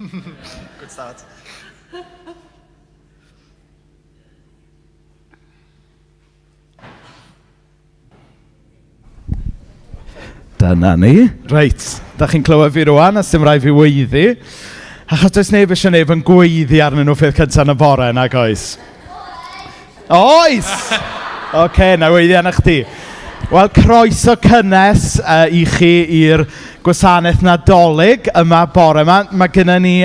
Good start. Dyna ni. Reit, da chi'n clywed fi rwan, a sy'n rhaid fi weiddi. Achos does neb eisiau neb yn gweiddi arnyn nhw ffyrdd cyntaf yn y bore, nag oes? Oes! Oce, okay, na weiddi arna chdi. Wel, croeso cynnes i chi i'r gwasanaeth Nadolig yma bore yma. Mae gennym ni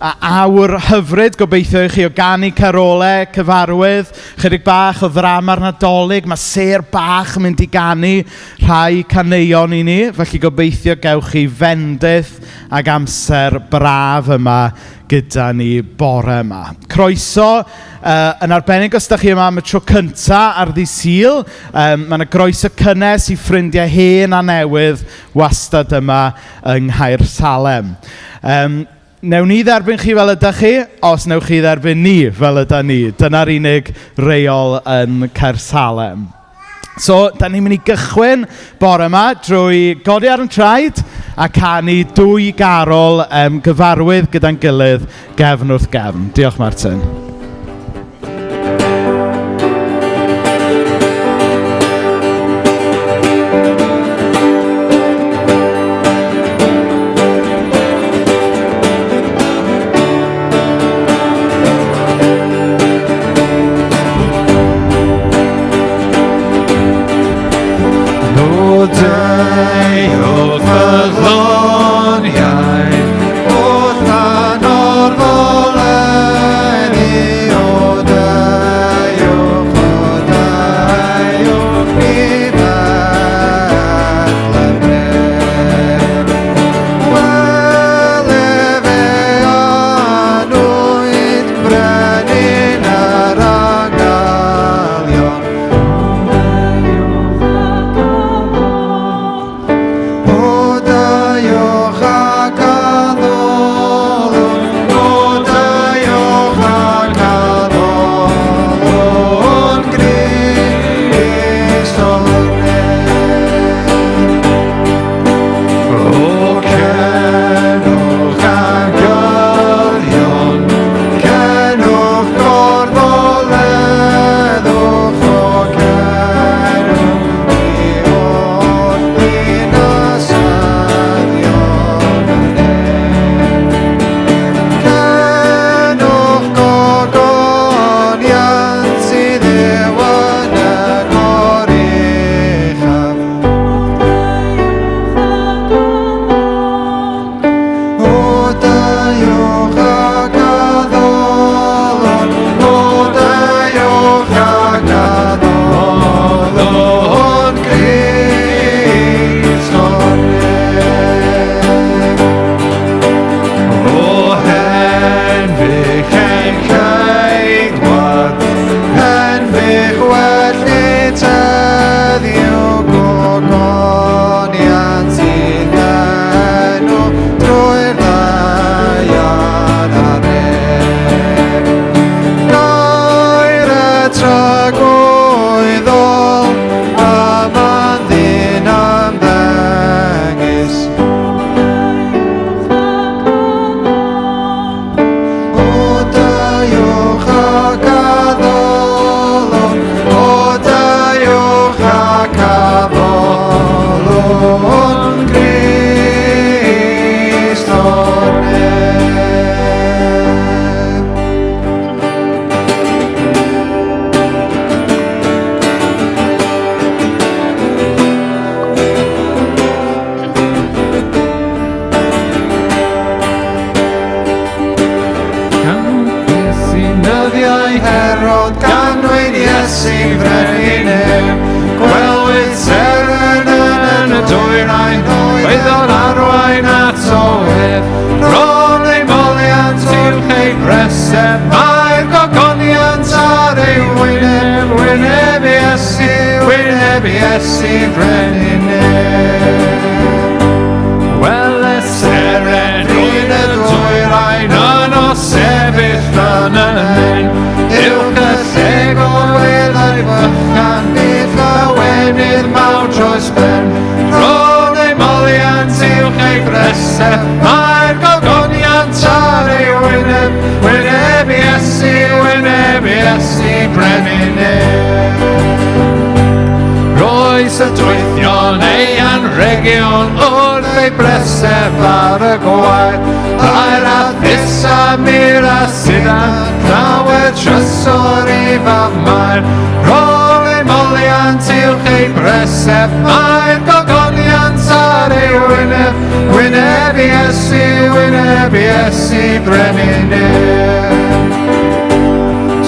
awr hyfryd gobeithio i chi o ganu carolau cyfarwydd, chydig bach o ddrama'r Nadolig. Mae sêr bach yn mynd i ganu rhai caneuon i ni, felly gobeithio gewch chi fendith ag amser braf yma gyda ni bore yma. Croeso, yn arbennig os ydych chi yma am y tro cynta ar ddydd Sul. Mae yna groeso cynnes i ffrindiau hen a newydd wastad yma yng Nghaersalem. Newn ni dderbyn chi fel ydych chi, os newch chi dderbyn ni fel ydyn ni. Dyna'r unig reol yn Caersalem. So, da ni'n mynd i gychwyn bore yma drwy godi ar yn traed a canu dwy garol gyfarwydd gyda'n gilydd gefn wrth gefn. Diolch, Martin. Mae'r gogoniant Iesu brenin ef. Roes y doethion ei anrhegion wrth ei breseb ar y gwair, aur a thus a mur a sidan, llawer trysor i fab Mair. Rôl ei moliant uwch ei breseb, mae'r gogoniant ar ei wyneb, wyneb Iesu, wyneb Iesu, brenin ef.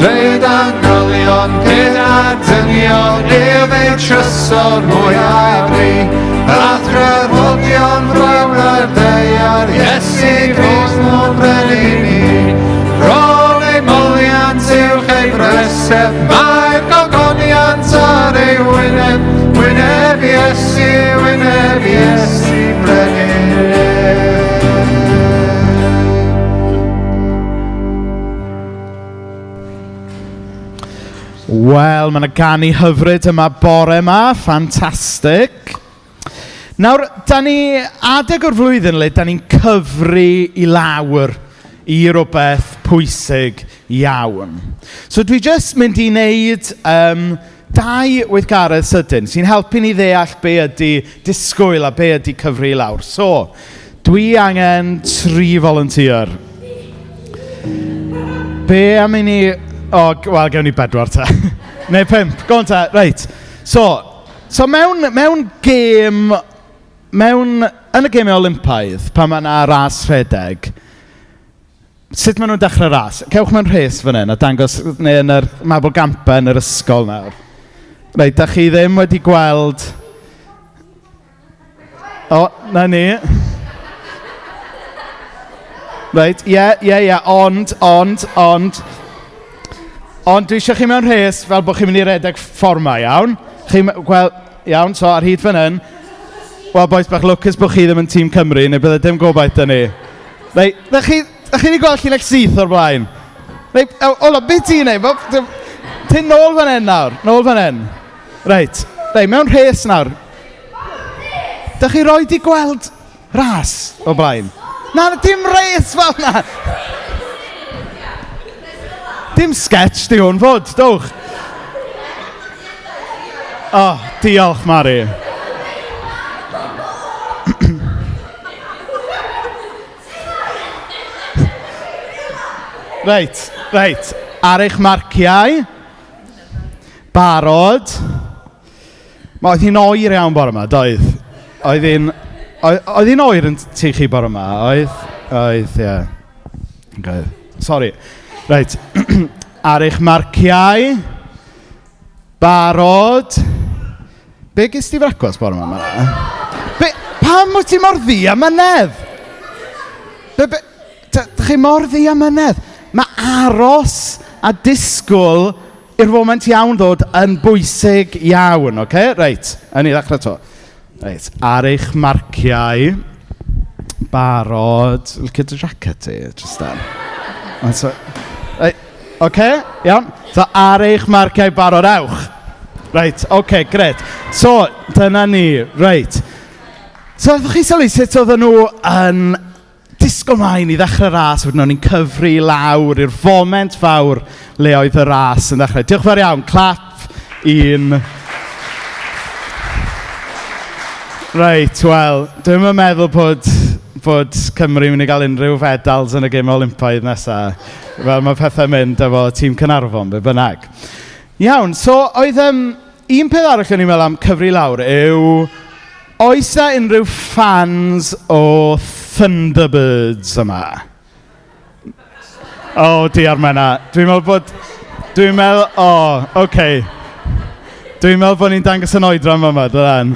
Dweud angylion gyda dynion ef ei trysor mwyaf bri, a thraddodion flaenau'r daear, Iesu Grist mo'n brenin ni. Rôl ei moliant uwch ei breseb, mae'r gogoniant ar ei wyneb, wyneb Iesu, wyneb Iesu, brenin ef. Wel, mae yna ganu hyfryd yma bore yma. Ffantastig. Nawr, da ni adeg o'r flwyddyn le da ni'n cyfri i lawr i rywbeth pwysig iawn. So dwi jyst mynd i wneud dau weithgaredd sydyn sy'n helpu ni ddeall be ydy disgwyl a be ydy cyfri i lawr. So, dwi angen 3 volunteer. Be am i ni... O, wel, gewn ni 4 te. Neu 5. Go on te, reit. So mewn gêm... Mewn, yn y gemau Olympaidd, pan mae yna ras rhedeg, sut maen nhw'n dechrau ras? Cewch mewn rhes fan hyn a dangos, neu yn yr Mabolgampa yn yr ysgol nawr. Reit, da chi ddim wedi gweld... O, na ni. Reit, ie, ie, ie, ond, ond, ond... Ond dwi eisiau chi mewn rhes fel bod chi'n mynd i redeg ffordd ma, iawn? Chi'n gweld, iawn, so ar hyd fan hyn. Wel, bois bach lwcus bod chi ddim yn tîm Cymru, neu bydde dim gobaith 'da ni. Reit, na chi wedi gweld llinell syth o'r blaen? Reit, o, Ola, beth ti'n neud? Ti'n nôl fan hyn nawr, nôl fan hyn. Reit, reit, mewn rhes nawr. Da chi roed i gweld ras o blaen? Na, dim res fel na! Dim sketch di hwn fod, dowch. O, diolch, Mari. Reit, reit. Ar eich marciau. Barod. Ma, oedd hi'n oer iawn bore yma, doedd? Oedd hi'n oer yn tŷ chi bore yma, oedd? Oedd, ie. Okay. Sorry. Reit. Ar eich marciau. Barod. Be ges ti frecwast bore yma, Mara? Be, pam wyt ti mor ddu am mynedd? Dych chi mor ddu am mynedd? Mae aros a disgwyl i'r foment iawn ddod yn bwysig iawn, oce? Reit, awn ni ddechrau to. Reit, ar eich marciau, barod. Licio dy jacket ti, Tristan? Ond so, reit, oce, iawn. So, ar eich marciau barod, ewch. Reit, oce, grêt. So, dyna ni, reit. So, ydych chi sylwi sut oedden nhw yn disgwyl mlaen i ddechrau ras, wedyn o'n i'n cyfri lawr i'r foment fawr le oedd y ras yn ddechrau. Diolch yn fawr iawn, clap un. Reit, wel, dwi'm yn meddwl bod Cymru yn mynd i gael unrhyw fedals yn y gêm Olympaidd nesaf. Fel mae pethau'n mynd efo tîm Caernarfon, be bynnag. Iawn, so oedd, un peth arall o'n i'n meddwl am cyfri lawr yw, oes 'na unrhyw fans o Thunderbirds yma? O, diar Menna. Dwi'n meddwl bod... Dwi'n meddwl... O, oce. Dwi'n meddwl bod ni'n dangos yn oedran yma, dydan?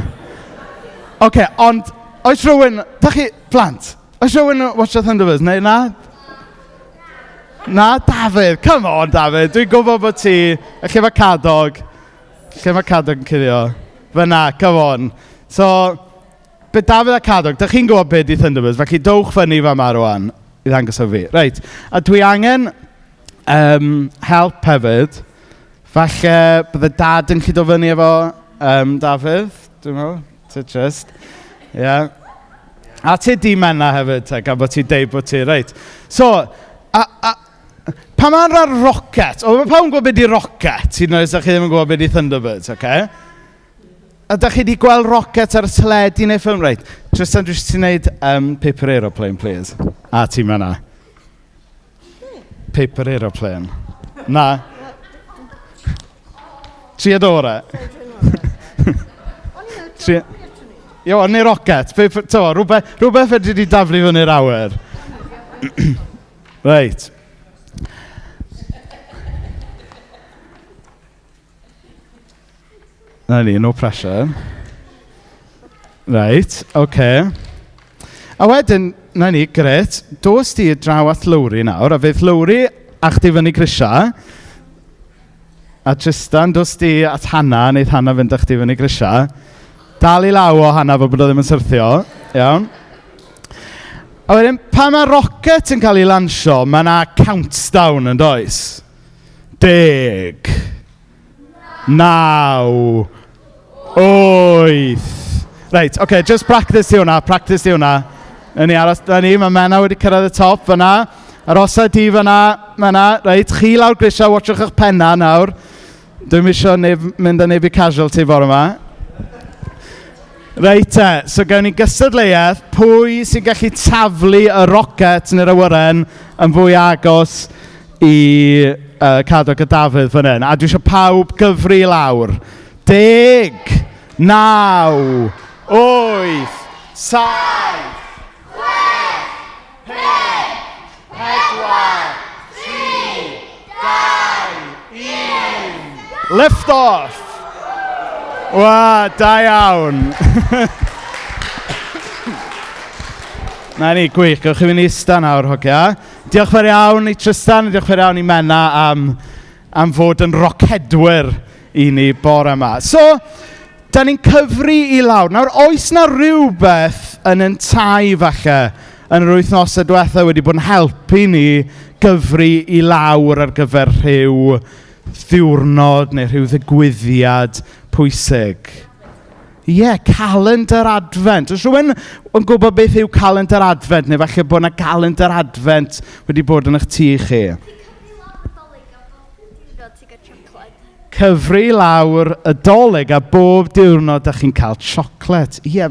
Oce, ond oes rhywun... Da chi... Plant, oes rhywun yn watcha Thunderbirds? Neu na? Na, Dafydd. Come on, Dafydd. Dwi'n gwybod bod ti... Lle mae Cadog? Lle mae Cadog yn cuddio? Fyna, come on. So, be Dafydd a Cadog, dych chi'n gwybod be di Thunderbirds, felly dowch fyny fa ma rwan i ddangos o fi. Reit, a dwi angen help hefyd. Falle bydde dad yn gallu dod fyny efo Dafydd, dwi'n meddwl. Ti just, ie. Yeah. A ti di Menna hefyd, te, gan bod ti'n deud bod ti, reit. So, a Pa mae'r rocket, o, mae pawb yn gwybod beth di rocket, hyd yn oed os ydych chi ddim yn gwybod beth di Thunderbirds, oce? Okay? A da chi wedi gweld rocket ar y teledu neu ffilm? Reit, Tristan, dwi eisiau ti wneud paper aeroplane, please. A ti ma Paper aeroplane. Na. Tria dore. Tria... Ie, neu rocket. Paper, tywa, rhywbeth, rhywbeth fedri di daflu fyny'r awyr. Reit. Na ni, no pressure. Reit, oce. Okay. A wedyn, na ni, gret, dos di draw at Lowri nawr, a fydd Lowri a chdi fyny grisiau. A Tristan, dos di at Hannah, wneud Hannah fynd â chdi fyny grisiau. Dal i law o Hannah fel bod o ddim yn syrthio. Iawn. A wedyn, pan mae rocket yn cael ei lansio, mae yna countdown yn does? 10, 9, 8. Reit, oce, okay, just practice di hwnna, practice di hwnna. Yn ni aros, da ni, mae Mena wedi cyrraedd y top fyna. Arosa di fyna, Mena, reit, chi lawr grisiau, watchwch eich penna nawr. Dwi'm isio neb, mynd â neb i casualty bore yma. Reit te, so gawn ni gystadleuaeth, pwy sy'n gallu taflu y rocket neu'r awyren yn fwy agos i Cadog a Dafydd fan hyn. A dwi eisiau pawb gyfri lawr. 10, 9, 8, 7, 6, 5, 4, 3, 2, 1. Lift off! Wa, da iawn. Na ni, gwych. Gewch chi fynd i ista nawr, hogia. Diolch fawr iawn i Tristan, diolch fawr iawn i Menna am, am fod yn rocedwyr i ni bore yma. So, da ni'n cyfri i lawr. Nawr, oes na rhywbeth yn yn tai falle yn yr wythnosau diwetha wedi bod yn helpu ni gyfri i lawr ar gyfer rhyw ddiwrnod neu rhyw ddigwyddiad pwysig? Ie, yeah, calendar advent. Oes rhywun yn gwybod beth yw calendar advent, neu falle bod yna calendar advent wedi bod yn eich tŷ chi? Cyfri lawr y dolig a bob diwrnod da chi'n cael siocled. Ie. Yeah.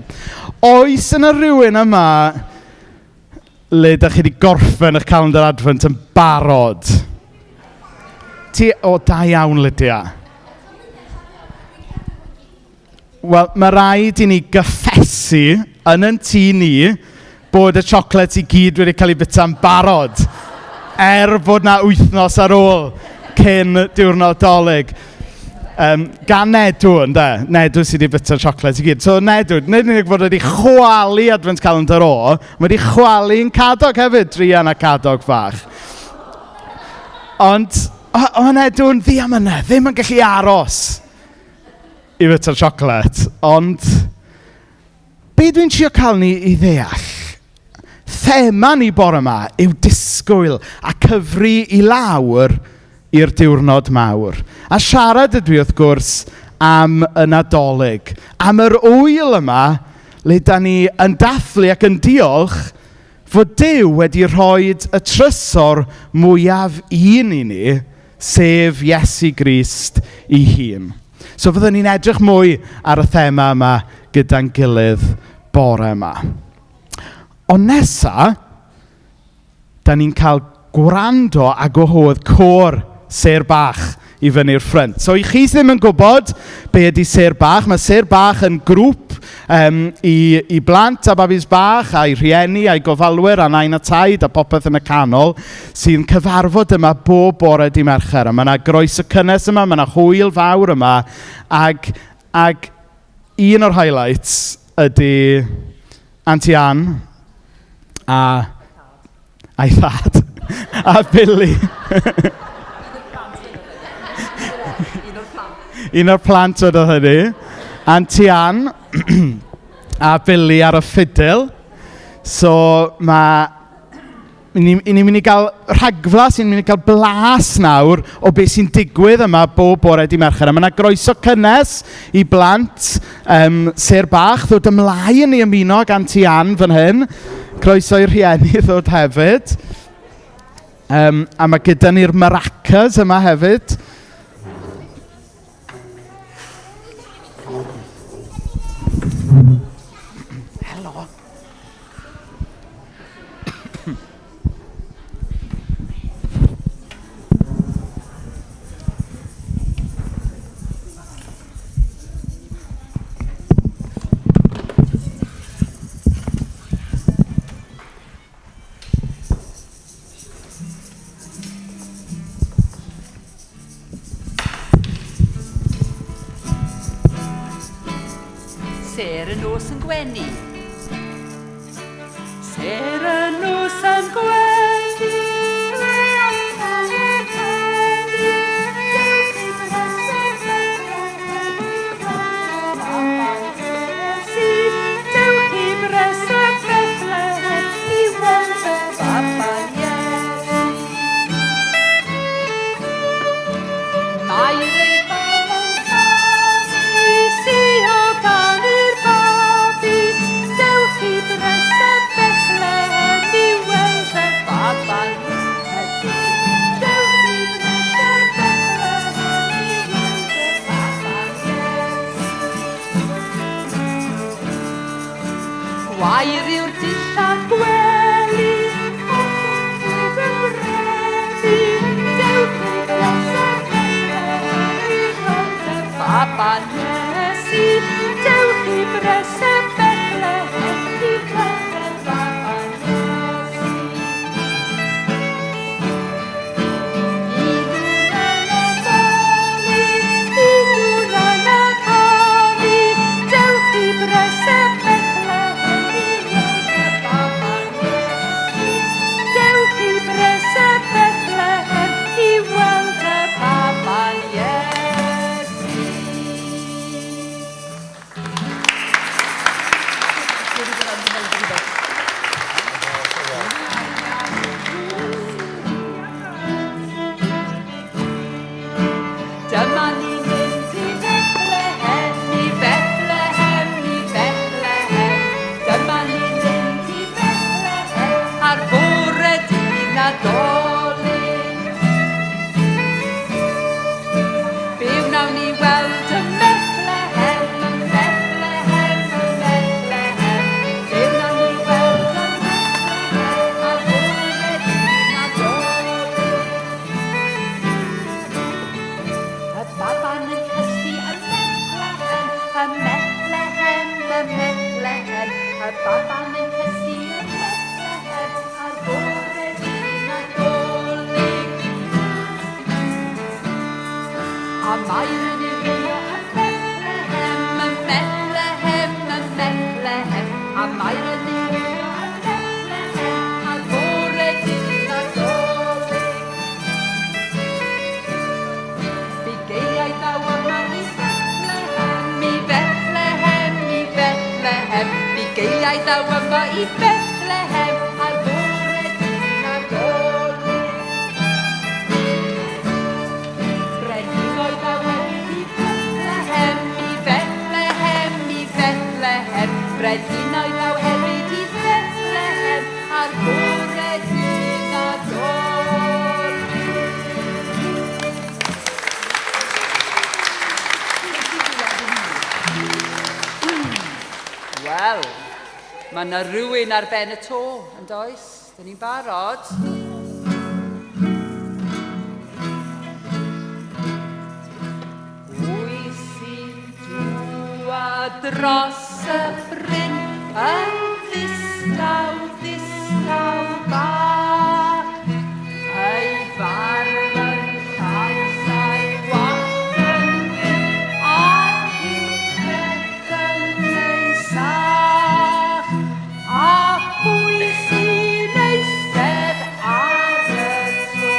Oes yna rhywun yma le da chi wedi gorffen eich calendar advent yn barod? Ti, o, da iawn, Lydia. Wel, mae rhaid i ni gyffesu yn yn tŷ ni bod y siocled i gyd wedi cael ei bwyta'n barod. Er bod na wythnos ar ôl cyn diwrnod Dolig. Gan Nedw, ynde? Nedw sydd wedi bwyta'r siocled i gyd. So Nedw, nid yn unig fod wedi chwalu Advent Calendar o, mae wedi chwalu'n Cadog hefyd, druan a Cadog fach. Ond, o, Nedw'n ddiamynedd, ddim yn gallu aros i fyta'r siocled. Ond, be dwi'n trio cael ni i ddeall? Thema ni bore yma yw disgwyl a cyfri i lawr i'r diwrnod mawr. A siarad ydw i wrth gwrs am y Nadolig, am yr ŵyl yma le da ni yn dathlu ac yn diolch fod Duw wedi rhoi y trysor mwyaf un i ni, sef Iesu Grist ei hun. So fyddwn ni'n edrych mwy ar y thema yma gyda'n gilydd bore yma. Ond nesa, da ni'n cael gwrando a gwahodd côr Sêr Bach i fyny'r ffrynt. So i chi sydd ddim yn gwybod be ydy Sêr Bach, mae Sêr Bach yn grŵp i blant a babis bach a'i rhieni a'i gofalwyr a nain a taid a popeth yn y canol sy'n cyfarfod yma bob bore di Mercher. A mae yna groeso cynnes yma, mae yna hwyl fawr yma ag, ag un o'r highlights ydy Auntie Ann a a'i thad a Billy. Un o'r plant oedd hynny. Auntie Ann a Billy ar y ffidil. So mae... Ni'n ni mynd i gael rhagflas, ni'n mynd i gael blas nawr o beth sy'n digwydd yma bob bore di Mercher. A mae yna groeso cynnes i blant Sêr Bach ddod ymlaen i ymuno ag Auntie Ann fan hyn. Croeso i'r rhieni ddod hefyd. A mae gyda ni'r maracas yma hefyd. Helo. Sêr y nos yn gwenu. Sêr y nos yn gwenu. Dewch i breseb Bethlehem i weld y baban Iesu. Mae ei fam yn canu, sïo ganu'r babi. Dewch i breseb Bethlehem i weld y baban Iesu. Dewch i breseb Bethlehem i weld y baban Iesu. Gwair yw'r dillad gwely, wrth y brefu. Dewch i breseb Bethlehem i weld y baban Iesu. Dewch i breseb Bethlehem i weld y baban Iesu. I ddŵr yn y canu, dewch i breseb Bethlehem i weld y baban Iesu. Dewch i breseb Bethlehem i weld y baban Iesu. Dyma ni'n mynd i Bethlehem, i Bethlehem, i Bethlehem. Dyma ni'n mynd i Bethlehem ar fore dydd Nadolig. Be wnawn ni weld ym Methlehem, ym Methlehem, ym Methlehem? Be wnawn ni weld ym Methlehem ar fore dydd Nadolig? Y baban yn cysgu ym Methlehem, ym Methlehem, ym Methlehem. Y baban yn cysgu ym Methlehem ar fore dydd Nadolig. A Mair yn ei wylio ym Methlehem, ym Methlehem, ym Methlehem. A Mair yn ei wylio ym Methlehem ar fore dydd Nadolig. Bugeiliaid ddaw yma i Bethlehem, i Bethlehem, i Bethlehem. Bugeiliaid ddaw yma i Bethlehem ar fore dydd Nadolig. Brenhinoedd ddaw hefyd i Bethlehem, i Bethlehem, i Bethlehem. Brenhinoedd ddaw hefyd i Bethlehem ar fore dydd Nadolig. Wel, mae yna rhywun ar ben y to, yn does? Dyn ni'n barod? Pwy sy'n dŵad dros y bryn yn ddistaw, ddistaw bach? Ei farf yn llaes a'i wallt yn wyn, a'r piced yn ei sach. A pwy sy'n eistedd ar y to,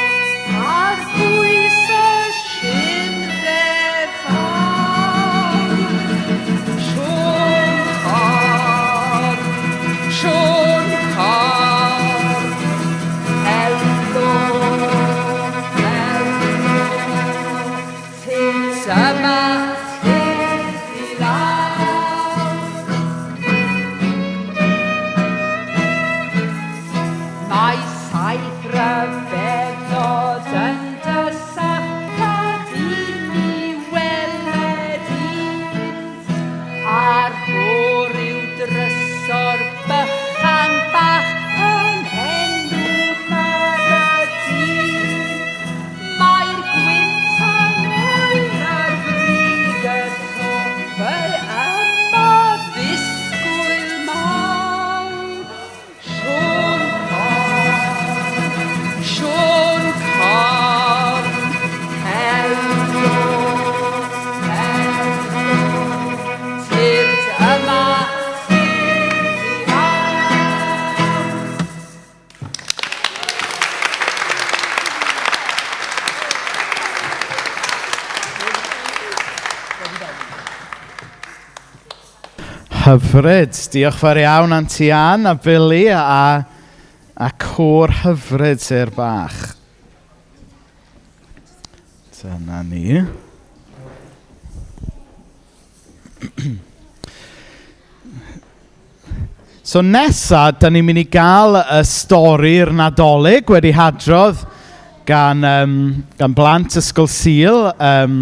ar bwys y simdde fawr? Siôn Corn, Siôn Hyfryd. Diolch fawr iawn Anti Ann a Billy a, a côr hyfryd sêr bach. Dyna ni. So nesa, da ni'n mynd i gael y stori'r Nadolig wedi hadrodd gan, um, gan blant Ysgol Sul um,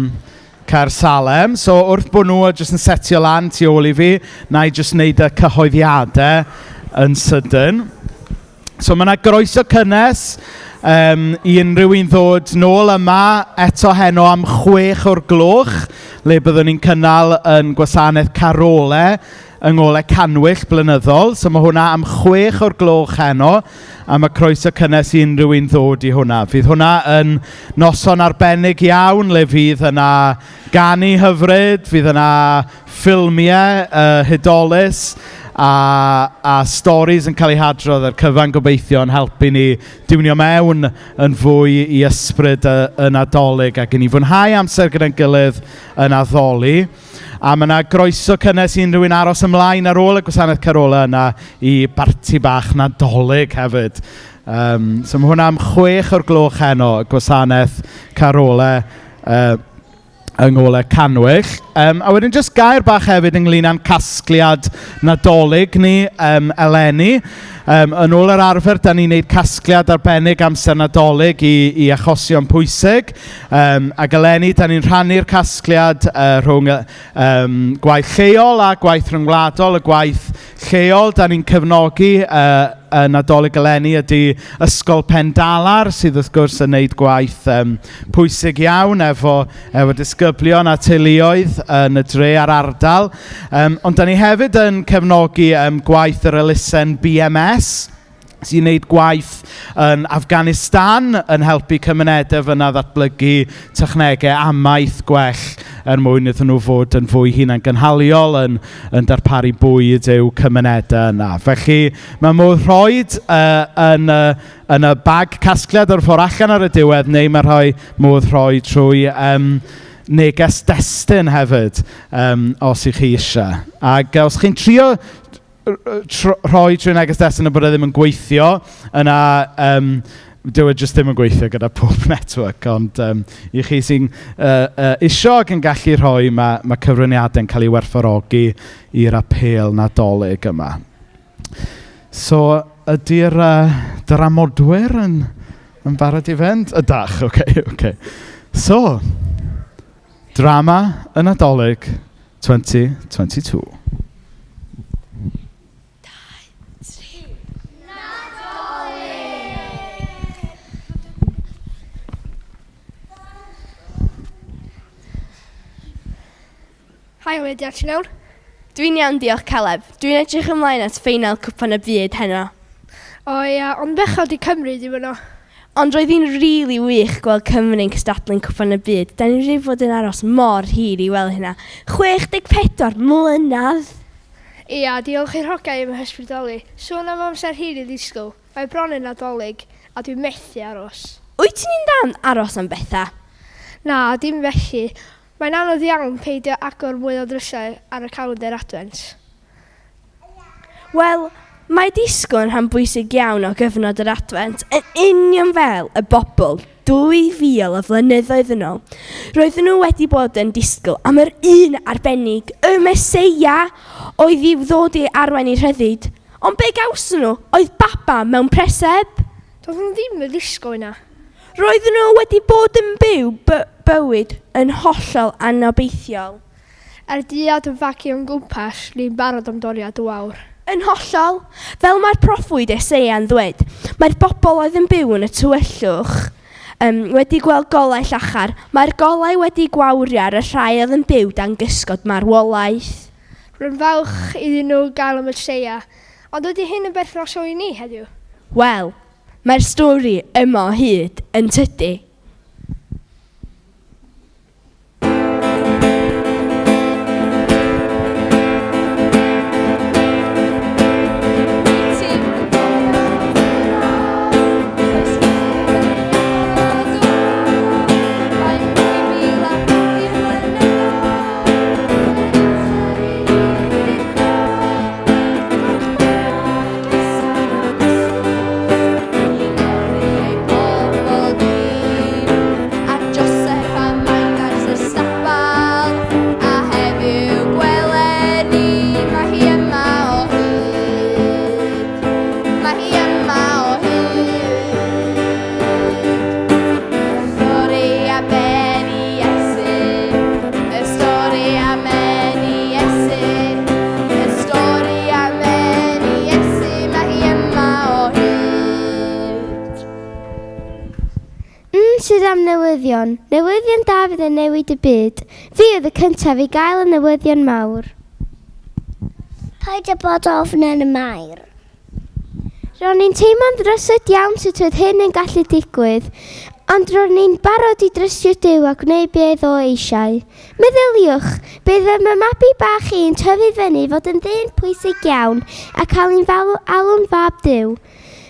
Caer Salem. So wrth bod nhw jyst yn setio lan tu ôl i fi, na i jyst wneud y cyhoeddiadau yn sydyn. So mae yna groeso cynnes um, i unrhyw un ddod nôl yma eto heno am chwech o'r gloch, le byddwn ni'n cynnal yn gwasanaeth carole yng Ngolau Canwyll blynyddol. So mae hwnna am chwech o'r gloch heno, a mae croeso cynnes i unrhyw un ddod i hwnna. Fydd hwnna yn noson arbennig iawn, le fydd yna ganu hyfryd, fydd yna ffilmiau hudolus, a, a storis yn cael eu hadrodd a'r cyfan gobeithio yn helpu ni diwnio mewn yn fwy i ysbryd y, y Nadolig ac i ni fwynhau amser gyda'n gilydd yn addoli. A mae yna groeso cynnes i unrhyw un aros ymlaen ar ôl y gwasanaeth carola yna i barti bach Nadolig hefyd. Um, so mae hwnna am chwech o'r gloch heno, y gwasanaeth carola yng Ngolau Canwyll. Um, a wedyn jyst gair bach hefyd ynglyn â'n casgliad Nadolig ni um, eleni. Um, yn ôl yr arfer, da ni'n neud casgliad arbennig amser Nadolig i, i achosion pwysig. Um, ac eleni, da ni'n rhannu'r casgliad rhwng um, gwaith lleol a gwaith rhyngwladol. Y gwaith lleol, da ni'n cefnogi y Nadolig eleni ydy Ysgol Pendalar, sydd wrth gwrs yn neud gwaith um, pwysig iawn efo, efo disgyblion a teuluoedd yn y dre a'r ardal. Um, ond da ni hefyd yn cefnogi um, gwaith yr elusen BMS, sy'n gwneud gwaith yn Afghanistan yn helpu cymunedau fyna ddatblygu technegau amaeth gwell er mwyn iddyn nhw fod yn fwy hunangynhaliol yn, yn darparu bwyd i'w cymunedau yna. Felly mae modd rhoi yn, y, yn y bag casgliad ar y ffordd allan ar y diwedd neu mae rhoi modd rhoi trwy um, neges destun hefyd um, os ych chi eisiau. Ac os chi'n trio rhoi trwy neges destun a bod e ddim yn gweithio, yna um, dyw e jyst ddim yn gweithio gyda pob network, ond um, i chi sy'n uh, isio ac yn gallu rhoi, mae, mae cyfraniadau'n cael ei werthfawrogi i'r apêl Nadolig yma. So, ydy'r dramodwyr yn, yn barod i fynd? Ydach, oce, okay, oce. Okay. So, drama y Nadolig 2022. Hi Lydia, ti'n iawn? Dwi'n iawn, diolch Caleb. Dwi'n edrych ymlaen at ffeinal Cwpan y Byd heno. O ia, ond bechod i Cymru ddim yno. Ond roedd hi'n rili wych gweld Cymru'n cystadlu'n Cwpan y Byd. Da ni wedi bod yn aros mor hir i weld hynna. 64 mlynedd! Ia, diolch i'r hogiau am hysbrydoli. Sôn am amser hir i ddisgwyl. Mae bron yn Nadolig, a dwi'n methu aros. Wyt ti'n un da'n aros am bethau? Na, dim felly. Mae'n anodd iawn peidio agor mwy o ddrysau ar y calendr Advent. Wel, mae disgwyl yn rhan bwysig iawn o gyfnod yr Advent, yn union fel y bobl 2,000 o flynyddoedd yn ôl. Roedden nhw wedi bod yn disgwyl am yr un arbennig, y Meseia, oedd i'w ddod i arwain i rhyddid. Ond be gawson nhw oedd baba mewn preseb. Doedden nhw ddim yn disgwyl hynna. Roedden nhw wedi bod yn byw by bywyd yn hollol anobeithiol. Er diad yn fagu o'n gwmpas, ni'n barod am doriad y wawr. Yn hollol, fel mae'r proffwyd Eseia'n ddweud, mae'r bobl oedd yn byw yn y tywyllwch um, wedi gweld golau llachar. Mae'r golau wedi gwawrio ar y rhai oedd yn byw dan gysgod marwolaeth. Rwy'n falch iddyn nhw gael y Meseia, ond ydy hyn yn berthnasol i ni heddiw? Wel, mae'r stori yma o hyd yn tydi. sydd am newyddion. Newyddion da fydd yn newid y byd. Fi oedd y cyntaf i gael y newyddion mawr. Paid â bod ofn yn y Mair. Ro'n i'n teimlo'n ddrysyd iawn sut oedd hyn yn gallu digwydd, ond ro'n i'n barod i drystio Duw a gwneud be oedd o eisiau. Meddyliwch, bydd fy mabi bach i'n tyfu fyny i fod yn ddyn pwysig iawn a cael ein alw'n fab Duw.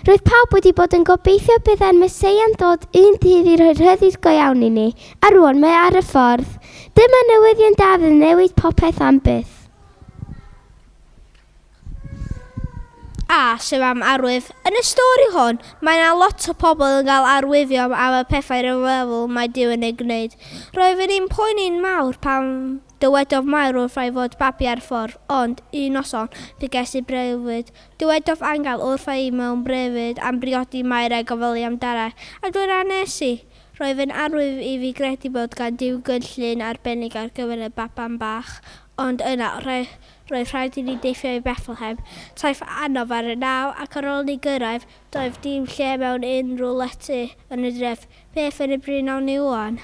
Roedd pawb wedi bod yn gobeithio byddai'r Meseia'n dod un dydd i rhoi rhyddid go iawn i ni, a rŵan mae ar y ffordd. Dyma newyddion da fydd yn newid popeth am byth. A, sef am arwydd. Yn y stori hon, mae yna lot o pobl yn cael arwyddion am y pethau rhyfeddol mae Duw yn eu gwneud. Roeddwn i'n poeni'n mawr pan dywedodd Mair wrtha i fod babi ar y ffordd, ond, un noson, fe ges i breuddwyd. Dywedodd angel wrtha i mewn breuddwyd am briodi Mair a gofalu amdana, a dyna nes i. Roedd yn arwydd i fi gredu bod gan Duw gynllun arbennig ar gyfer y baban bach, ond yna, Roedd rhaid i ni deithio i Bethlehem, taith anodd ar y naw, ac ar ôl ni gyrraedd, doedd dim lle mewn unrhyw lety yn y dref. Beth yn y bryn awn ni ŵan?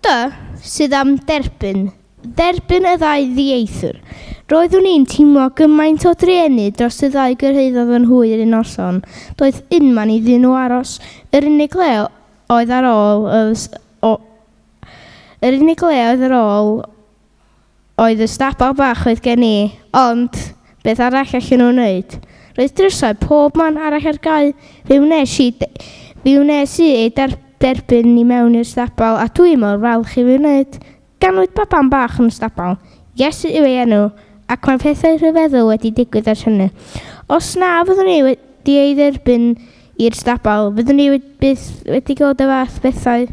D, sydd am derbyn, dderbyn y ddau ddieithr. Roeddwn i'n teimlo gymaint o drueni dros y ddau gyrhaeddodd yn hwyr un noson. Doedd unman iddyn nhw aros. Yr unig le oedd ar ôl oedd o Yr unig le oedd ar ôl oedd y stabal bach oedd gen i, ond beth arall allan nhw wneud? Roedd drysau pob man arall ar gau. Fe wnes i, fe wnes i ei derbyn i mewn i'r stabal a dwi mor falch i fi wneud. Ganwyd baban bach yn y stabal. Iesu yw ei enw, ac mae pethau rhyfeddol wedi digwydd ers hynny. Os na fyddwn i wedi ei dderbyn i'r stabal, fyddwn i byth wedi gweld y fath bethau.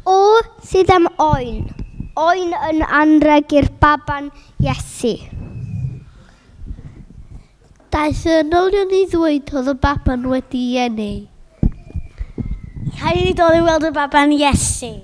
O sydd am oen. Oen yn anrheg i'r baban Iesu. Daeth y ynolion i ddweud oedd y baban wedi'i eni. Rhaid i ni dod i weld y baban Iesu.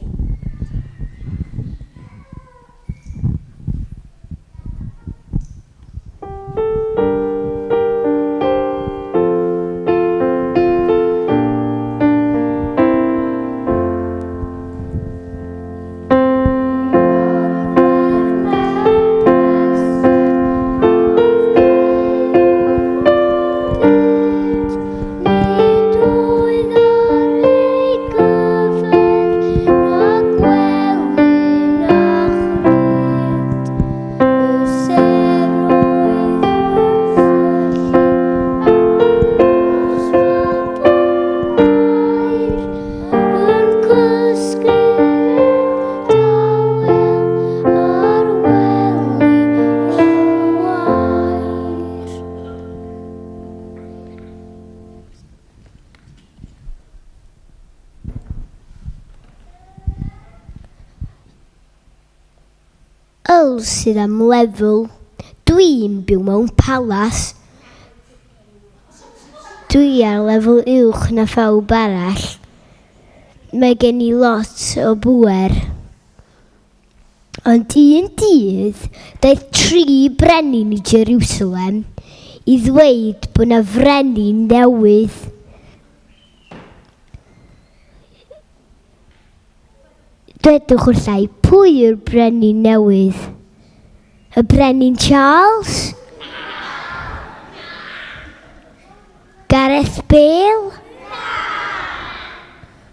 Yl sydd am lefel. Dwi'n byw mewn palas. Dwi ar lefel uwch na phawb arall. Mae gen i lot o bŵer. Ond un dydd, daeth tri brenin i Jerusalem i ddweud bod 'na frenin newydd. Dwedwch wrtha i, pwy yw'r brenin newydd? Y brenin Charles? Gareth Bale?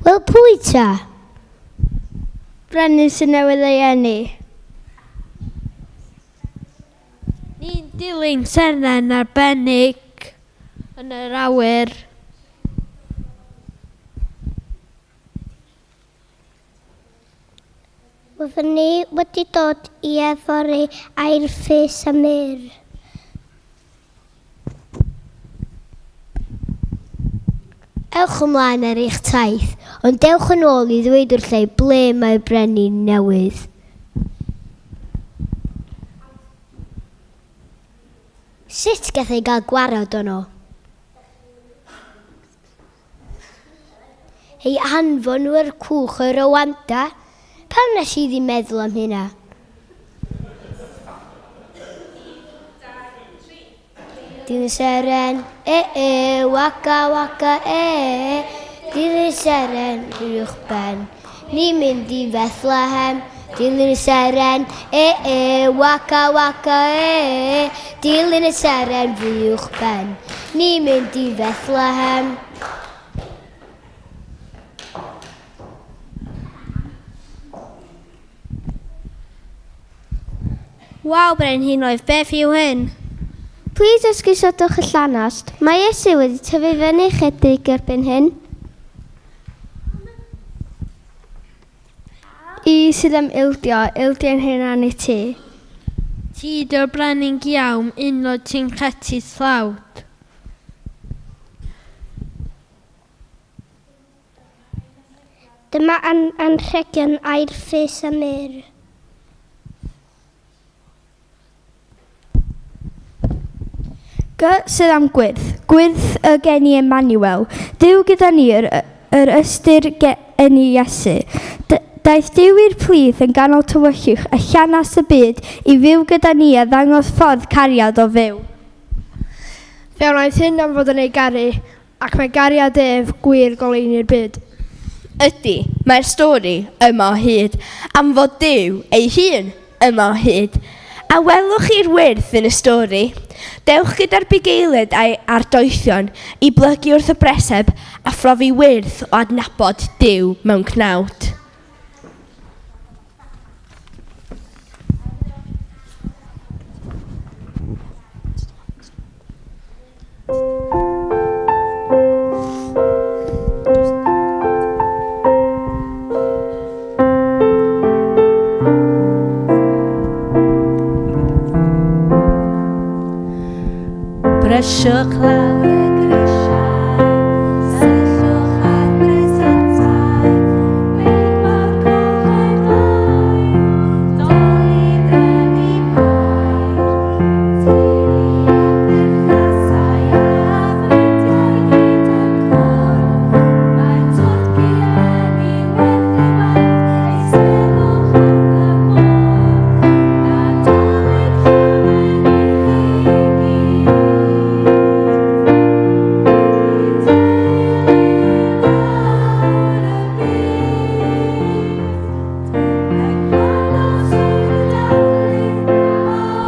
Wel, pwy ta? Brenin sy'n newydd ei eni. Ni'n dilyn seren arbennig yn yr awyr. Byddwn ni wedi dod i addoli aur ffys a myrr. Ewch ymlaen ar eich taith, ond dewch yn ôl i ddweud wrtha i ble mae'r brenin newydd. Sut gallai gael gwared ono? Ei anfon nhw ar cwch o Rwanda? Pam nes i ddim meddwl am hynna? Dilyn seren, e e, waka waka e e. Dilyn y seren uwch ben. Ni'n mynd i Fethlehem, dilyn y seren, e e, waka waka e e, dilyn y seren fy uwch ben. Ni'n mynd i Fethlehem. Waw, brenhinoedd, beth yw hyn? Plîs esgusodwch y llanast. Mae Iesu wedi tyfu fyny chydig erbyn hyn. I sydd am ildio, ildio'n hunan i ti. Ti 'di'r brenin giawn, unod ti'n chetty tlawd. Dyma an anrhegion aur, ffys a myrr. G sydd am gwyrth, gwyrth y geni Emmanuel, Duw gyda ni yr, yr ystyr geni Iesu. D daeth Duw i'r plith yn ganol tywyllwch a llanast y byd i fyw gyda ni a ddangos ffordd cariad o fyw. Fe wnaeth hyn am fod yn ei garu, Ac mae gariad ef gwir goleuni'r byd. Ydy, mae'r stori yma o hyd, am fod Duw ei hun yma o hyd. A welwch chi'r wyrth yn y stori? Dewch gyda'r bugeiliaid a'i ardoethion i blygu wrth y breseb a phrofi wyrth o adnabod Duw mewn cnawd. Brysiwch lawr y grisiau, syllwch ar bresantau, beth mawr coch a gloi, doli drefi Mair, teulu a pherthnasau a ffrindiau gyd yn cwrdd, mae'r twrci eleni werth ei weld, eisteddwch wrth y bwrdd, Nadolig llawen i chi gyd. I deulu mawr y byd, yng nghanol sŵn y dathlu,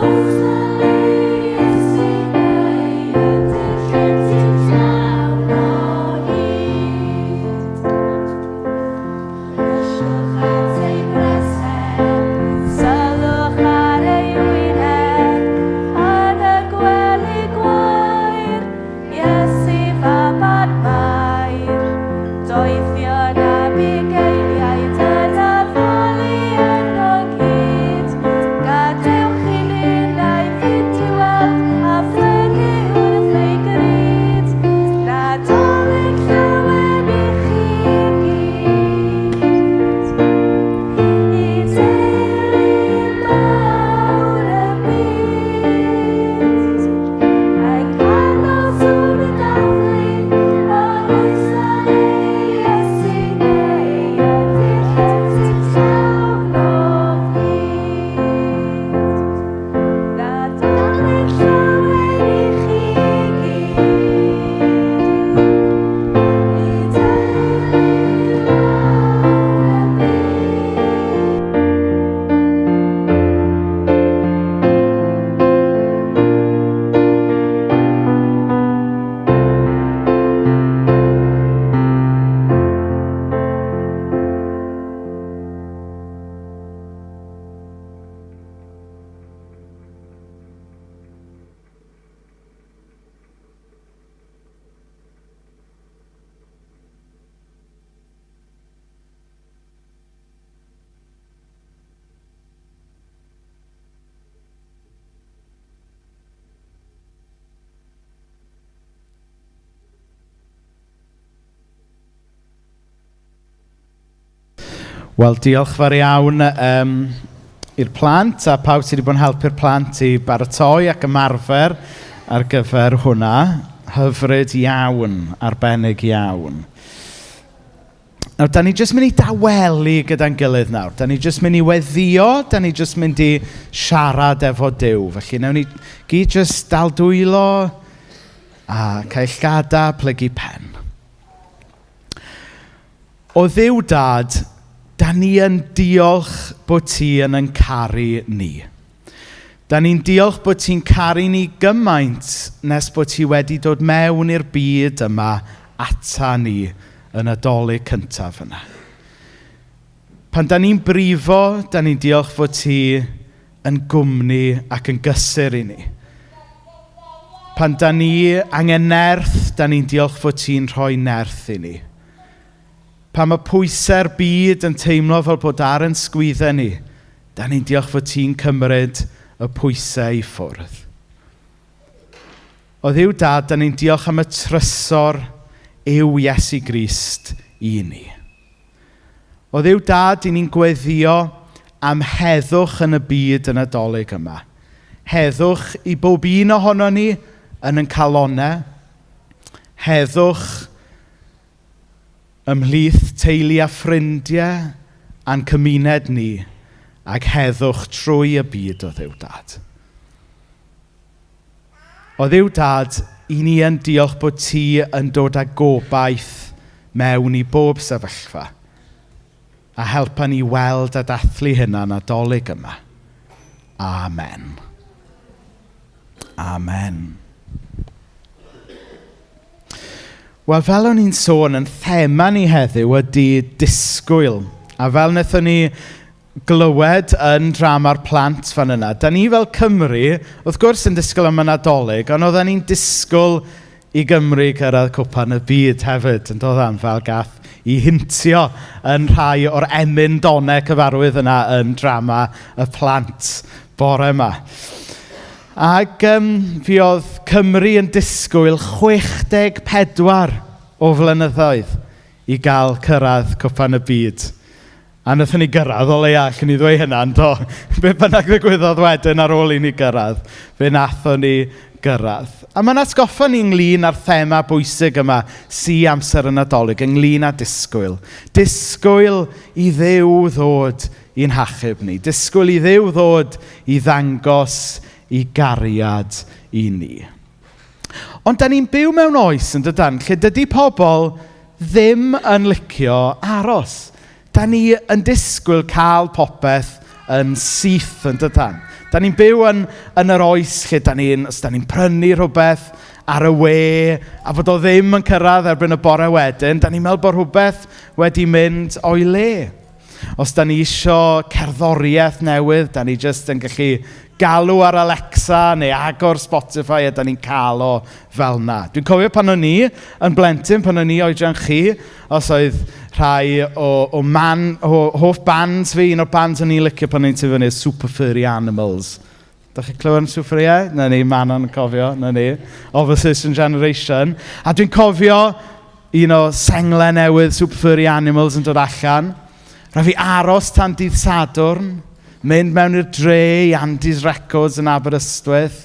oes na le i Iesu neu ydy'r llety'n llawn o hyd? Brysiwch at ei breseb, sylwch ar ei wyneb, yn y gwely gwair, Iesu faban Mair. Doethion a bugeiliaid yn addoli yno gyd, gadewch i ninnau fynd i weld a phlygu wrth ei gryd. Nadolig llawen i chi gyd. I deulu mawr y byd, yng nghanol sŵn y dathlu, oes na le i Iesu neu ydy'r llety'n llawn o hyd? Nadolig llawen i chi gyd. I deulu mawr y byd. Wel, diolch fawr iawn um, i'r plant a pawb sydd wedi bod yn helpu'r plant i baratoi ac ymarfer ar gyfer hwnna. Hyfryd iawn, arbennig iawn. Nawr, da ni jyst mynd i dawelu gyda'n gilydd nawr. Da ni jyst mynd i weddio, da ni jyst mynd i siarad efo Duw. Felly, nawn ni gyd jyst dal dwylo a cael llgada, plygu pen. O Dduw Dad, da ni yn diolch bod ti yn yn caru ni. Da ni'n diolch bod ti'n caru ni gymaint nes bod ti wedi dod mewn i'r byd yma ata ni y Nadolig cyntaf yna. Pan da ni'n brifo, da ni'n diolch fod ti yn gwmni ac yn gysur i ni. Pan da ni angen nerth, da ni'n diolch fod ti'n rhoi nerth i ni. Pan mae pwysau'r byd yn teimlo fel bod ar yn sgwyddau ni, da ni'n diolch fod ti'n cymryd y pwysau i ffwrdd. O Dduw Dad, da ni'n diolch am y trysor yw Iesu Grist i ni. O Dduw Dad, i ni'n gweddio am heddwch yn y byd y Nadolig yma. Heddwch i bob un ohono ni yn yn calonau. Heddwch ymhlith teulu a ffrindiau a'n cymuned ni ac heddwch trwy y byd o Dduw Dad. O Dduw Dad, i ni yn diolch bod ti yn dod â gobaith mewn i bob sefyllfa. A helpa ni weld a dathlu hynna Nadolig yma. Amen. Amen. Wel, fel o'n i'n sôn, yn thema ni heddiw ydy disgwyl. A fel wnaethon ni glywed yn drama'r plant fan yna, da ni fel Cymru, wrth gwrs yn disgwyl am y Nadolig, ond oedden ni'n disgwyl i Gymru gyrraedd cwpan y byd hefyd, yn dod am fel gath i hintio yn rhai o'r emyn donau cyfarwydd yna yn drama y plant bore yma. Ac um, fi oedd Cymru yn disgwyl 64 o flynyddoedd i gael cyrraedd cwpan y byd. A wnaethon ni gyrraedd o leia, allwn ni ddweud hynna, do. Be bynnag ddigwyddodd wedyn ar ôl i ni gyrraedd, fe nathon ni gyrraedd. A mae'n atgoffa ni ynglyn â'r thema bwysig yma sy amser y Nadolig, ynglyn â disgwyl. Disgwyl i Dduw ddod i'n hachub ni. Disgwyl i Dduw ddod i ddangos i gariad i ni. Ond da ni'n byw mewn oes yn dydan, lle dydy pobl ddim yn licio aros. Da ni yn disgwyl cael popeth yn syth yn dydan. Da ni'n byw yn, yn yr oes lle da ni'n, os da ni'n prynu rhywbeth ar y we, a fod o ddim yn cyrraedd erbyn y bore wedyn, da ni'n meddwl bod rhywbeth wedi mynd o'i le. Os da ni isio cerddoriaeth newydd, da ni jyst yn gallu galw ar Alexa neu agor Spotify a da ni'n cael o fel na. Dwi'n cofio pan o'n i yn blentyn, pan o'n i oedran chi, os oedd rhai o, o, man, o hoff bands fi, un o'r bands o'n i'n licio pan o'n i'n tyfu fyny, Super Furry Animals. Da chi'n clywed am Super Furry? E? Na ni, Manon yn cofio, na ni. Of a Certain Generation. A dwi'n cofio un o senglau newydd Super Furry Animals yn dod allan. Rhaid fi aros tan dydd Sadwrn, mynd mewn i'r dre i Andy's Records yn Aberystwyth.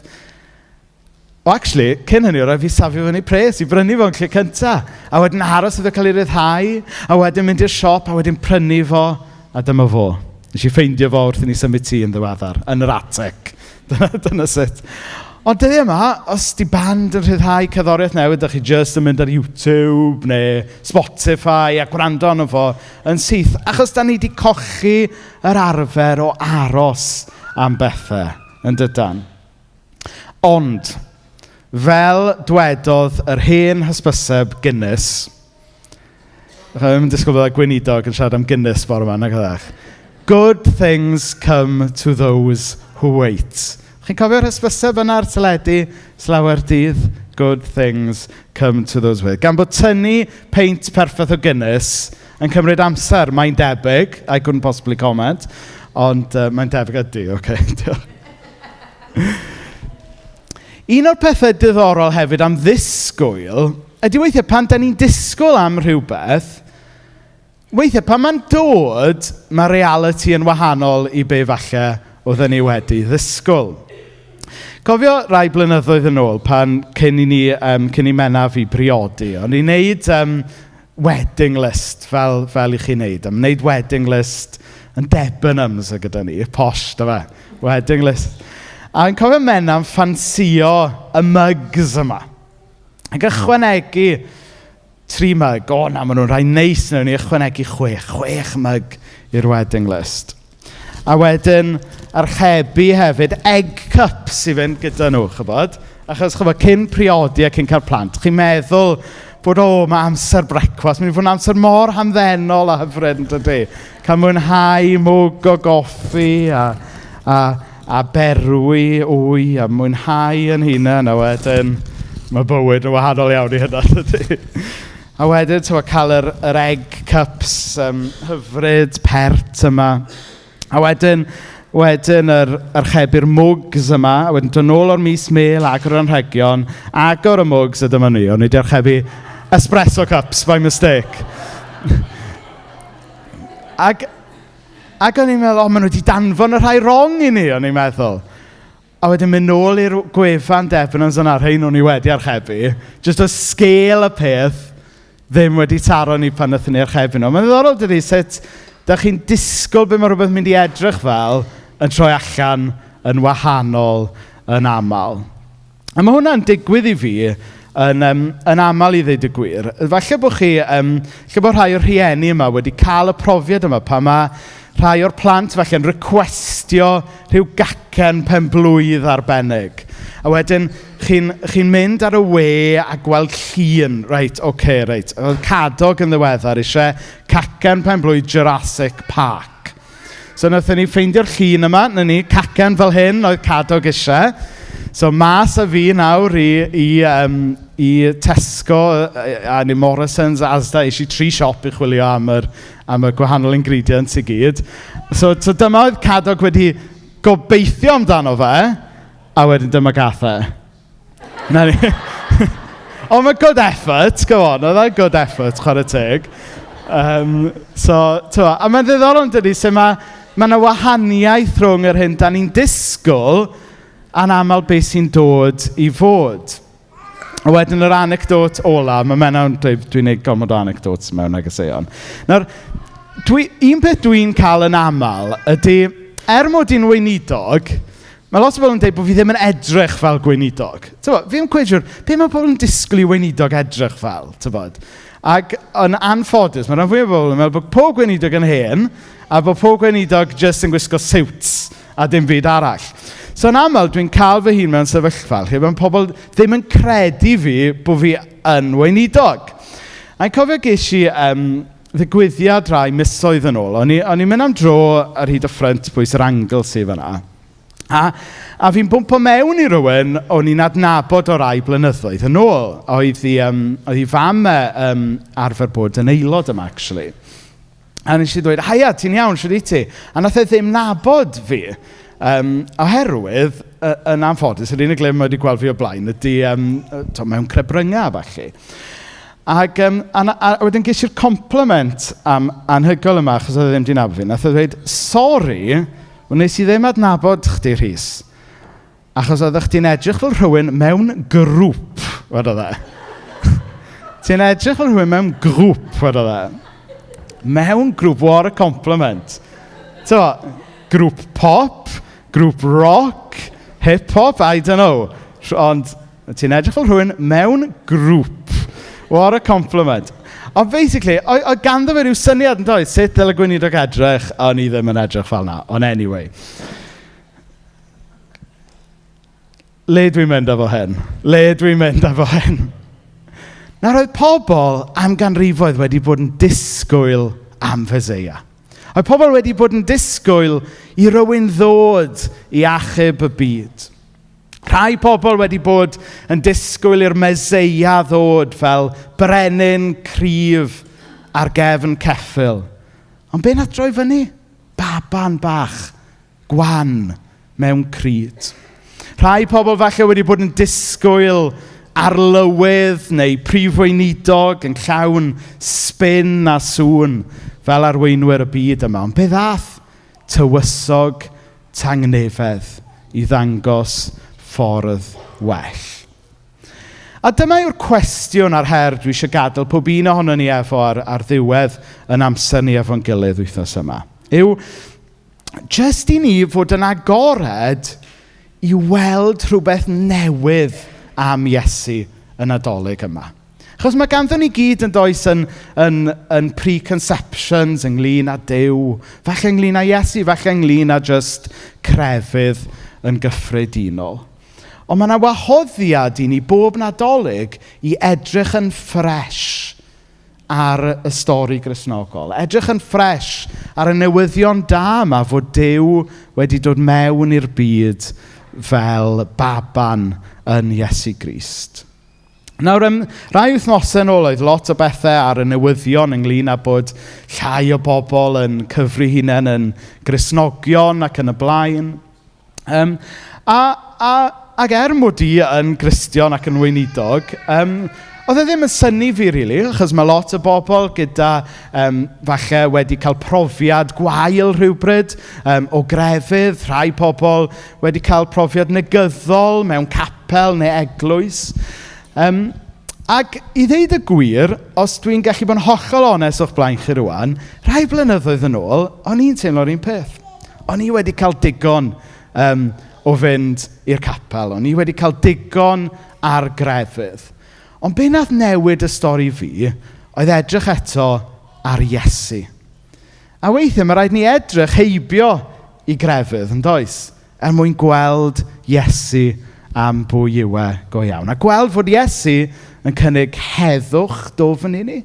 O, actually, cyn hynny, rhaid fi safio fyny pres i brynu fo'n lle cynta. A wedyn aros iddo cael ei ryddhau, a wedyn mynd i'r siop, a wedyn prynu fo, a dyma fo. Nes i ffeindio fo wrth i ni symud tŷ yn ddiweddar, yn yr attic. Dyna, dyna sut. Ond dyddiau yma, os di band yn rhyddhau cerddoriaeth newydd, dych chi jyst yn mynd ar YouTube neu Spotify a gwrando arno fo yn syth. Achos da ni wedi cochi yr arfer o aros am bethau, yn dydan. Ond, fel dwedodd yr hen hysbyseb Guinness, Dwi'n disgwyl bod gweinidog yn siarad am Guinness bore yma, nag ydych? Good things come to those who wait. Chi'n cofio'r hysbyseb yna ar teledu slawer dydd? Good things come to those who wait. Gan bod tynnu peint perffaith o Guinness yn cymryd amser, mae'n debyg, I couldn't possibly comment, ond mae'n debyg ydy, oce, okay, Un o'r pethau diddorol hefyd am ddisgwyl ydy weithiau pan da ni'n disgwyl am rhywbeth, weithiau pan mae'n dod, mae reality yn wahanol i be falle oedden ni wedi ddisgwyl. Cofio rai blynyddoedd yn ôl pan cyn i ni, um, cyn i Menna fi briodi, o'n i'n neud um, wedding list fel, fel i chi wneud. Am wneud wedding list yn Debenhams o gyda ni, posh, da fe. Wedding list. A yn cofio Menna'n ffansio y mugs yma. Ac ychwanegu Tri myg, o na, maen nhw'n rhai neis, wnawn ni ychwanegu chwech, chwech myg i'r wedding list. A wedyn archebu hefyd egg cups i fynd gyda nhw, chybod? Achos, chybod, cyn priodi a cyn cael plant, chi'n meddwl bod, o, mae amser brecwast, mynd i fod yn amser mor hamddenol a hyfryd, yn dydy? Cael mwynhau mwg o goffi a, a, a berwi wy a mwynhau yn hunan, a wedyn mae bywyd yn wahanol iawn i hynna, dydy? A wedyn, ti'n cael yr, yr egg cups hyfryd, pert yma. A wedyn, wedyn yr archebu'r mwgs yma, a wedyn dod nôl o'r mis mel, agor yr anrhegion, agor y mwgs, a dyma ni, o'n i wedi archebu espresso cups by mistake. ac, ac o'n i'n meddwl, o, maen nhw wedi danfon y rhai wrong i ni, o'n i'n meddwl. A wedyn mynd nôl i'r gwefan Debenhams yna, rhain o'n i wedi archebu. Jyst o sgêl y peth ddim wedi taro ni pan wnaethon ni archebu nhw. Mae'n ddiddorol dydy sut da chi'n disgwyl be mae rhywbeth mynd i edrych fel yn troi allan yn wahanol yn aml. A mae hwnna'n digwydd i fi yn, um, yn aml i ddweud y gwir. Falle bod chi, um, lle bod rhai o'r rhieni yma wedi cael y profiad yma pan mae rhai o'r plant falle'n requestio rhyw gacen penblwydd arbennig. A wedyn chi'n chi mynd ar y we a gweld llun, reit, oce, okay, reit. Oedd Cadog yn ddiweddar eisiau cacen penblwydd Jurassic Park. So wnaethon ni ffeindio'r llun yma, na ni, cacen fel hyn oedd Cadog eisiau. So mas â fi nawr i, i, um, i Tesco a ni Morrisons a Asda, eisiau tri siop i chwilio am yr, am y gwahanol ingredients i gyd. So, so dyma oedd Cadog wedi gobeithio amdano fe, a wedyn dyma gath e. Na ni. Ond mae good effort, go on, oedd e'n good effort, chwarae teg. Um, so, tywa, a mae'n ddiddorol yn dydi, sut mae ma yna wahaniaeth rhwng yr hyn da ni'n disgwyl a'n aml beth sy'n dod i fod. A wedyn yr anecdot ola, mae Menna'n dweud dwi'n gwneud gormod o anecdotes mewn negeseuon. Nawr, dwi, un peth dwi'n cael yn aml ydy, er mod i'n weinidog, mae lot o bobl yn dweud bod fi ddim yn edrych fel gweinidog. Tybod, fi ddim cweit siŵr, be mae pobl yn disgwyl i weinidog edrych fel, tybod? Ac yn anffodus, mae rhan fwyaf o bobl yn meddwl bod pob gweinidog yn hen, a bod pob gweinidog jyst yn gwisgo siwts a dim byd arall. So yn aml, dwi'n cael fy hun mewn sefyllfa lle mae pobl ddim yn credu fi bod fi yn weinidog. A'n cofio ges i um, ddigwyddiad rai misoedd yn ôl. O'n i'n mynd am dro ar hyd y ffrynt bwys yr Anglesey fyna. A, a fi'n bwmpo mewn i rywun o'n i'n adnabod o rai blynyddoedd yn ôl. Oedd hi, um, oedd hi fam e, um, arfer bod yn aelod yma, actually. A nes i ddweud, haia, ti'n iawn, shwt wyt ti? A nath e ddim nabod fi. Um, oherwydd, yn anffodus, yr unig le mae wedi gweld fi o blaen ydy um, to, mewn crebryngau, falle. Ac, um, a, a, a wedyn ges i'r compliment am anhygoel yma, achos oedd e ddim wedi nabod fi. Nath e ddweud, sori, wnes i ddim adnabod chdi, Rhys. Achos oeddech chdi'n edrych fel rhywun mewn grŵp, wedodd e. Ti'n edrych fel rhywun mewn grŵp, wedodd e. Mewn grŵp, what a compliment. So, grŵp pop, grŵp rock, hip-hop, I don't know. Ond ti'n edrych fel rhywun mewn grŵp. What a compliment. Ond basically, oedd ganddo fe rhyw syniad yn dweud, sut dyle gweinidog edrych, o'n i ddim yn edrych fel na. Ond anyway. Le dwi'n mynd efo hyn? Le dwi'n mynd efo hyn? Nawr oedd pobl am ganrifoedd wedi bod yn disgwyl am Feseia. Oedd pobl wedi bod yn disgwyl i rywun ddod i achub y byd. Rhai pobl wedi bod yn disgwyl i'r Meseia ddod fel brenin cryf ar gefn ceffyl. Ond be nath droi fyny? Baban bach gwan mewn cryd. Rhai pobl falle wedi bod yn disgwyl arlywydd neu prif weinidog yn llawn spin a sŵn fel arweinwyr y byd yma. Ond be ddath tywysog tangnefedd i ddangos ffordd well? A dyma yw'r cwestiwn a'r her dwi eisiau gadael pob un ohono ni efo ar, ar ddiwedd yn amser ni efo'n gilydd wythnos yma. Yw, jyst i ni fod yn agored i weld rhywbeth newydd am Iesu y Nadolig yma. Achos mae ganddon ni gyd yn does yn, yn, yn preconceptions ynglyn â Duw, falle ynglyn â Iesu, falle ynglyn â just crefydd yn gyffredinol. Ond mae yna wahoddiad i ni bob Nadolig i edrych yn ffres ar y stori Gristnogol. Edrych yn ffres ar y newyddion da yma fod Duw wedi dod mewn i'r byd fel baban yn Iesu Grist. Nawr, rai wythnosau yn ôl oedd lot o bethau ar y newyddion ynglyn â bod llai o bobl yn cyfri hunain yn Gristnogion ac yn y blaen. Ac er mod i yn Gristion ac yn weinidog, oedd e ddim yn synnu fi, really, achos mae lot o bobl gyda, falle wedi cael profiad gwael rhywbryd o grefydd, rhai pobl wedi cael profiad negyddol mewn capel neu eglwys. Ac i ddeud y gwir, os dwi'n gallu bod yn hollol onest o'ch blaen chi rwan, rhai blynyddoedd yn ôl, o'n i'n teimlo'r un peth. O'n i wedi cael digon o fynd i'r capel. O'n i wedi cael digon ar grefydd. Ond be nath newid y stori fi oedd edrych eto ar Iesu. A weithiau mae rhaid ni edrych heibio i grefydd, yn does? Er mwyn gweld Iesu am bwy yw e go iawn. A gweld fod Iesu yn cynnig heddwch dwfn i ni,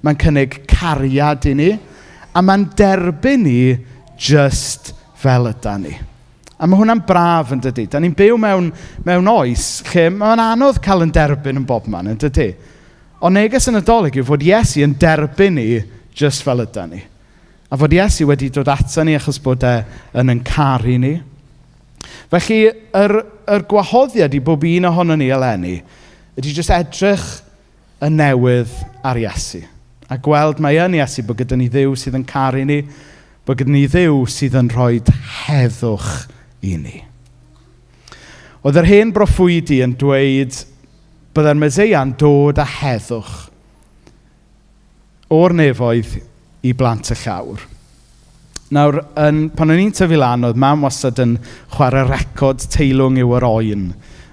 mae'n cynnig cariad i ni, a mae'n derbyn ni just fel yda ni. A mae hwnna'n braf yn dydy. Da ni'n byw mewn oes lle mae'n anodd cael yn derbyn yn bobman, yn dydy. Ond neges y Nadolig yw fod Iesu yn derbyn ni just fel yda ni. A fod Iesu wedi dod ato ni achos bod e yn caru ni. Felly, yr gwahoddiad i bob un ohono ni eleni ydy jyst edrych yn newydd ar Iesu. A gweld mae yn Iesu bod gyda ni Dduw sydd yn caru ni, bod gyda ni Dduw sydd yn rhoi heddwch i ni. Oedd yr hen broffwydi yn dweud byddai'r Meseia'n dod â heddwch o'r nefoedd i blant y llawr. Nawr, pan o'n i'n tyfu lan, oedd mam wastad yn chwarae record teilwng yw yr oen.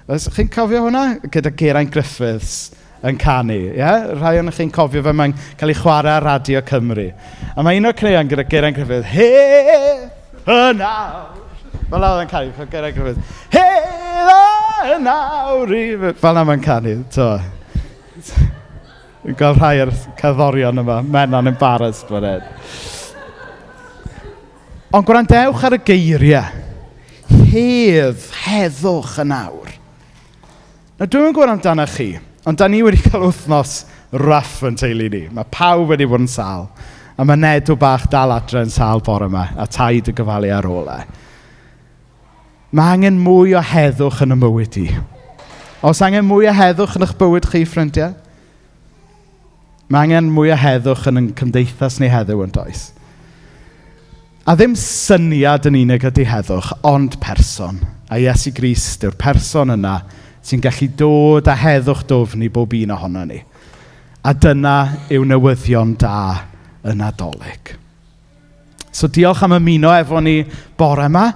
Oes chi'n cofio hwnna? Gyda Geraint Griffiths yn canu, ie? Yeah? Rhai ohonoch chi'n cofio fe, mae'n cael ei chwarae ar Radio Cymru. A mae un o'r caneuon gyda Geraint Griffiths, He, y nawr. Fel 'na oedd e'n canu, Geraint Griffiths. He, y nawr i... Fel 'na mae'n canu, to. Dwi'n gweld rhai o'r cerddorion yma, Menna'n embarrassed fan hyn. Ond gwrandewch ar y geiriau. Hedd, heddwch yn awr. Nawr, dwi'm yn gwybod amdano chi, ond da ni wedi cael wythnos rough yn teulu ni. Mae pawb wedi bod yn sâl. A mae Nedw bach dal adre yn sâl bore yma, a taid yn gofalu ar ôl e. Mae angen mwy o heddwch yn y mywyd i. Oes angen mwy o heddwch yn eich bywyd chi, ffrindiau? Mae angen mwy o heddwch yn ein cymdeithas ni heddiw yn does? A ddim syniad yn unig ydy heddwch, ond person. A Iesu Grist yw'r person yna sy'n gallu dod â heddwch dwfn i bob un ohono ni. A dyna yw newyddion da y Nadolig. So diolch am ymuno efo ni bore yma.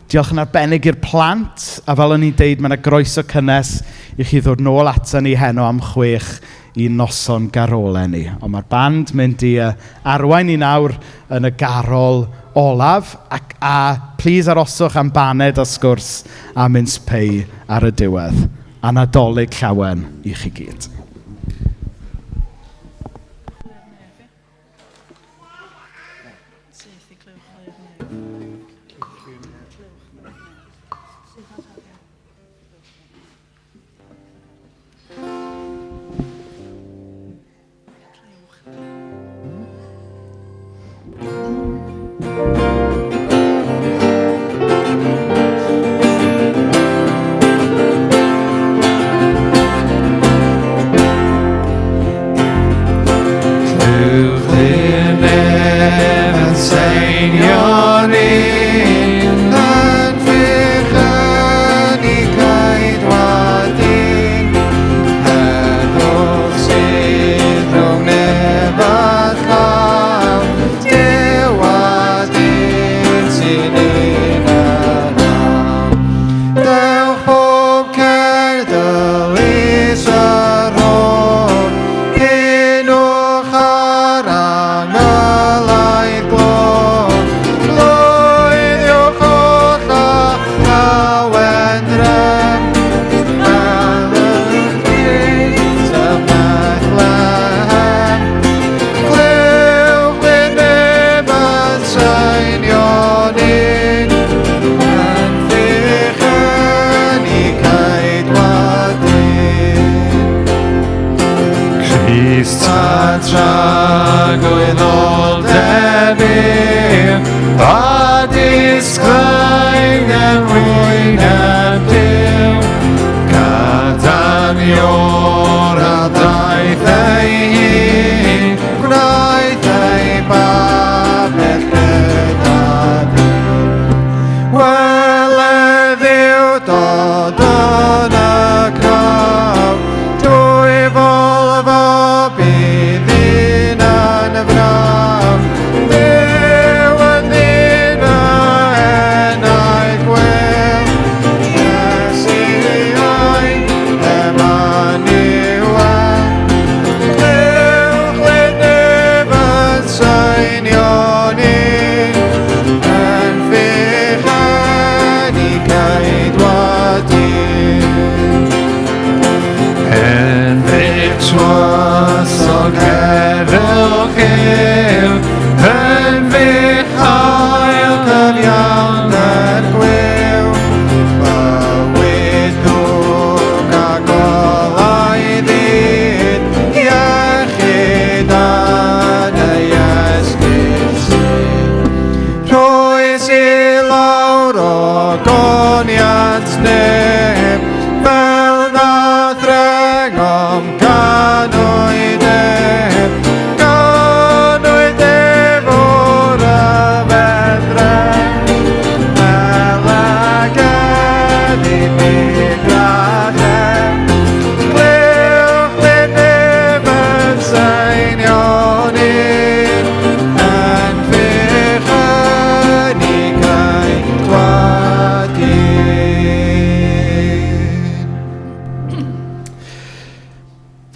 Diolch yn arbennig i'r plant. A fel o'n i'n deud, mae yna groeso cynnes i chi ddod nôl ato ni heno am 6 i noson garolau ni. Ond mae'r band mynd i arwain ni nawr yn y garol olaf. A please aroswch am baned a sgwrs a mince pie ar y diwedd. A Nadolig llawen i chi gyd. tragwyddoldeb ef, a disglain yn wyneb Duw. Gadanio'r a ddaeth ei hun, gwnaeth ei babell gyda dyn. Wele Dduw dod yn y craw, dwyfol fab i ddyn yn y fraw. Duw yn ddyn a enaid gwel, Iesu ein Emmanuel. Clywch le nef yn seinio'n un, yn fuchedd i geidwad un. Henfyd tywysog heddwch yw, yn fuchael cyfiawnder gwiw. Bywyd ddwg a golau ddydd, iechyd yn ei esgid sydd. Rhoes i lawr o goniant nef, fel na threngom ganwyd ef. Ganwyd ef o'r yfedrem, fel y genid drachefn. Clywch le nef yn seinio'n un, yn fuchedd i geidwad un.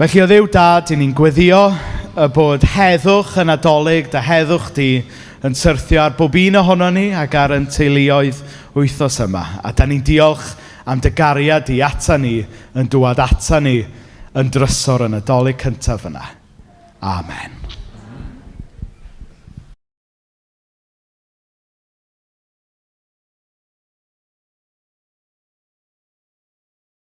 Felly o Dduw Dad, i ni'n gweddio y bod heddwch y Nadolig, dy heddwch di, yn syrthio ar bob un ohono ni ac ar ein teuluoedd wythnos yma. A da ni'n diolch am dy gariad di ata ni, yn dŵad ata ni, yn drysor y Nadolig cyntaf yna. Amen.